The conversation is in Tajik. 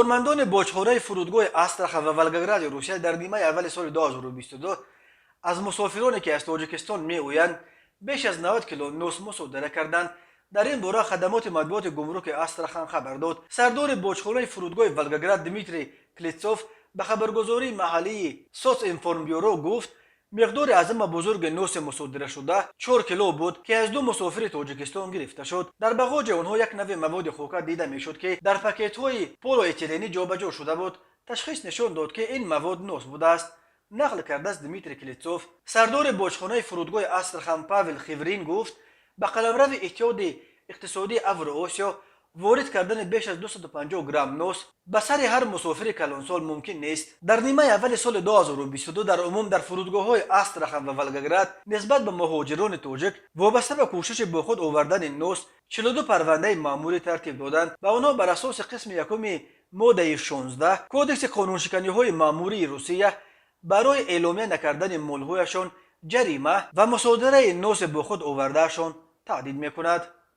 Кормандони боҷхонаи фурудгоҳи Астрахан ва Волгогради Русия дар нимаи аввали соли 2022 аз мусофироне, ки аз Тоҷикистон меоянд, беш аз 90 кило нос мусодира карданд. Дар ин бора хадамоти матбуоти гумруки Астрахан хабар дод. Сардори боҷхонаи фурудгоҳи Волгоград Дмитрий Клецов ба хабаргузории маҳаллии Социнформбюро гуфт, миқдори аз ҳама бузурги носи мусодирашуда 4 кило буд, ки аз ду мусофири Тоҷикистон гирифта шуд. Дар бағоҷи онҳо як нави маводи хока дида мешуд, ки дар пакетҳои полиэтиленӣ ҷобаҷо шуда буд. Ташхис нишон дод, ки ин мавод нос будааст, нақл кардааст Дмитрий Клецов. Сардори боҷхонаи фурудгоҳи Астрахан Павел Хиврин гуфт, ба қаламрави Иттиҳоди Иқтисодии Авроосиё ворид кардани беш аз 250 грамм нос ба сари ҳар мусофири калонсол мумкин нест. Дар нимаи аввали соли 2022 дар умум дар фурудгоҳҳои Астрахан ва Волгоград нисбат ба муҳоҷирони тоҷик вобаста ба кӯшиши бо худ овардани нос 42 парвандаи маъмурӣ тартиб доданд. Ба онҳо бар асоси қисми якуми моддаи 16 Кодекси қонуншиканиҳои маъмурии Русия барои эъломия накардани молҳояшон ҷарима ва мусодираи носи бо худ овардаашон таҳдид мекунад.